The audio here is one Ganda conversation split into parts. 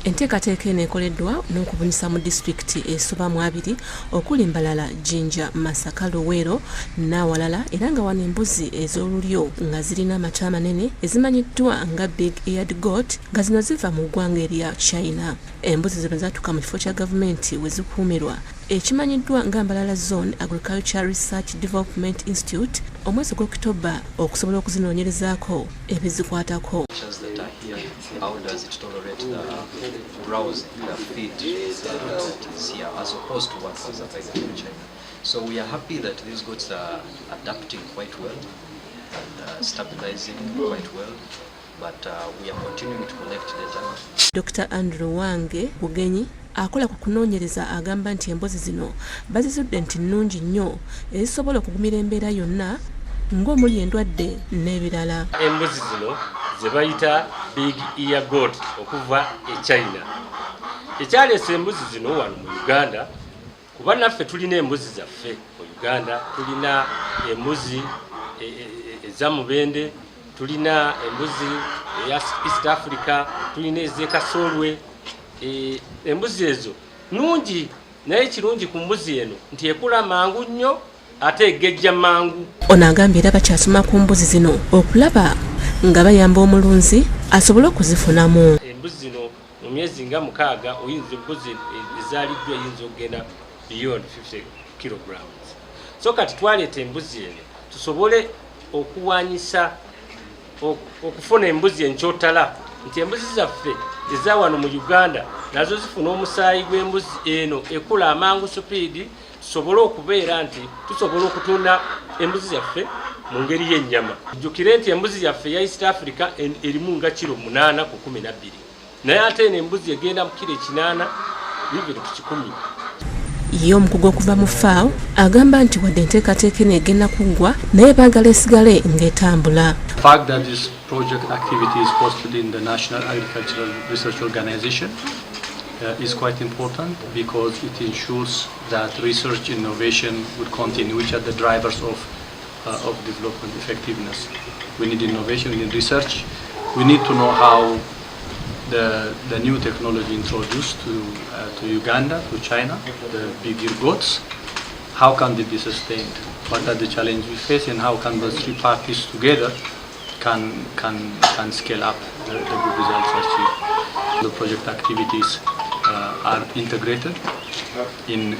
Enteekateeka eno ekoleddwa n'okubunyisa mu disitulikiti esoba mu 20 okuli Mbarara, Jinja, Masaka, Luweero n'awalala, era nga wano embuzi ez'olulyo nga zirina amatu amanene ezimanyiddwa nga Big Eared Goat, nga zino ziva mu ggwanga erya China. Embuzi zino zaatuuka mu kifo kya gavumenti we zikuumirwa ekimanyiddwa nga Mbarara Zone Agriculture Research Development Institute omwezi gw'Okitoba okusobola okuzinoonyerezaako ebizikwatako. That are here, how does it tolerate the browsing, the feed that is here, as opposed to what was available in China? So we are happy that these goats are adapting quite well and stabilizing quite well, but we are continuing to collect data. Dr Andrew Wange Bugenyi akola ku kunoonyereza agamba nti embuzi zino bazizudde nti nnungi nnyo, ezisobola okugumira embeera yonna ng'omuli endwadde n'ebirala. Embuzi zino ze bayita Big Ear Goat okuva e China. Ekyaleesa embuzi zino wano mu Uganda, kuba naffe tulina embuzi zaffe mu Uganda, tulina embuzi ezamubende, tulina embuzi eya East Africa, tulina ezekasolwe. Embuzi ezo nungi, naye kirungi ku mbuzi eno nti ekula mangu nnyo ate egejja mangu. Ono agambye era bakyasoma ku mbuzi zino okulaba nga bayamba omulunzi asobole okuzifunamu. Embuzi zino mu myezi nga 6 oyinza, embuzi ezaaliddwa eyinza okugenda beyond 50 kilograms. So kati twaleeta embuzi eno tusobole okuwanyisa okufuna embuzi enkyotala, nti embuzi zaffe eza wano mu Uganda nazo zifuna omusaayi gw'embuzi eno ekula amangu speed, tusobole okubeera nti tusobola okutunda embuzi zaffe mu ngeri y'ennyama. Jjukire nti embuzi yaffe eya East Africa erimu nga kiro 8 ku 12, naye ate eno embuzi egenda mu kiro 80 bibiri ku 100. Ye omukugu okuva mu FAO agamba nti wadde enteekateeka eno egenda kuggwa, naye baagala esigale ng'etambula. The fact that this project activity is hosted in the National Agricultural Research Organization is quite important because it ensures that research innovation would continue, which are the drivers of development effectiveness. We need innovation, we need research. We need to know how the new technology introduced to Uganda, to China, the big ear goats, how can they be sustained? What are the challenges we face and how can the three parties together can scale up the good results achieved? The project activities are integrated in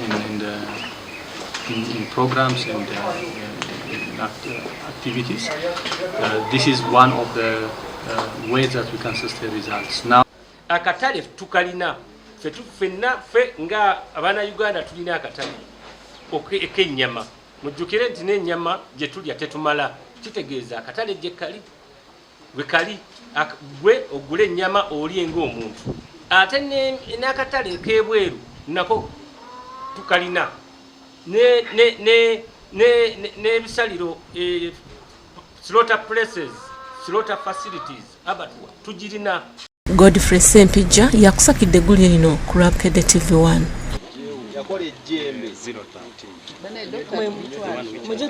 programs and in activities. This is one of the ways that we can sustain results. Now, Akatale tukalina ffe ffenna, ffe nga Abannayuganda tulina akatale ek'ennyama. Mujjukire nti n'ennyama gye tulya tetumala, kitegeeza akatale gye kali bwe kali gwe ogule ennyama olye ng'omuntu, ate n'akatale ek'ebweru nako tukalina n'ebisaliro, slaughter places, slaughter facilities, abattoir tugirina. Godfrey Sempijja yakusakidde eggulire lino ku Lwabkedde TV 1. Yakola ejjembe.